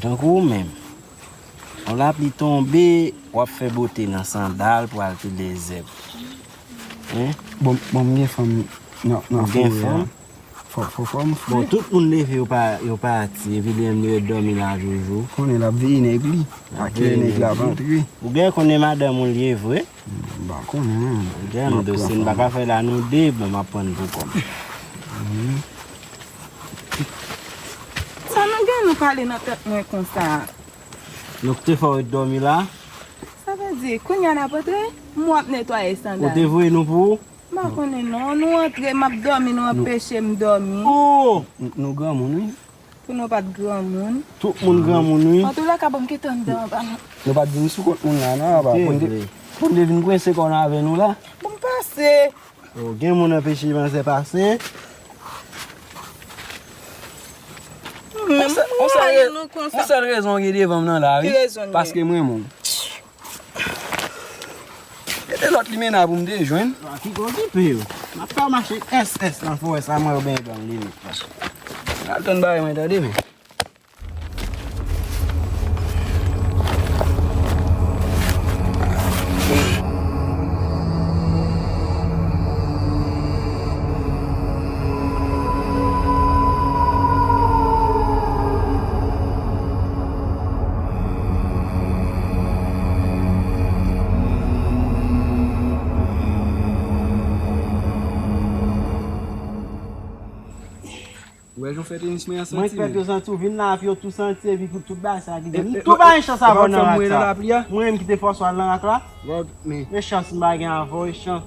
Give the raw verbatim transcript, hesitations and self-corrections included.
Tankou ou menm. Yon lapli tonbe, w ap fè bote nan sandal pou al pile zèb. Hein? Bon, bon, m gen fanm nan nan Ou gen forè a. Fanm? Fò fò fò m Bon, fre. Tout moun leve, yo pa, yo pati, epi li menm li ret dòmi la joujou. Konnen l ap veye nèg li. Atire nèg la ap antre. Ou gen konnen madanm ou l ye vre? M pa konnen. Gen nou dosye, n pa ka fè la nou de, bon, m ap pran n pou kò m. Sa nou gen nou pale nan tèt mwen konsa? Nou te fè w ret dòmi la? Sa vle di, kounye a n ap antre, m w ap netwaye Ou sandal. Te voye nou pou ou? M pa konnen non, nou antre, m ap dòmi, nou anpeche m dòmi. Oh! N- Nou granmoun wi. Pou nou pa t granmoun. Tout moun granmoun wi. Antoulaka, bon, m kite anndan anba. Nou pa t vin sou kont moun la non apa. Te Pou n te- vle. Pou n te vin kwense kò n avè nou la. Bon, m pase. Oh, gen moun anpeche manzè pase. Men On sèl mwen re- nou on konsa. Sèl rezon gen devan m nan la wi. Ki rezon l ye? Paske mwen menm. Mete lòt limena pou m te jwenn. A ki okipe yo? M ap fè w mache S S nan forè sa, mwen yo benyen ban m limit la. Al tann bagay mwen tande men. Ou wè jan fè tenis mwen an Mwen santi fèk yo men. Santi w vin la, epi yo tou santi, epi tout bagay sa ki E- gen. e- Tou bay chans e- avè w e- nan fè rak mwen nan sa. lapli a? Mwen menm ki te fòse w al nan rak la. Wòg men. E chans m pa gen avè w, e chans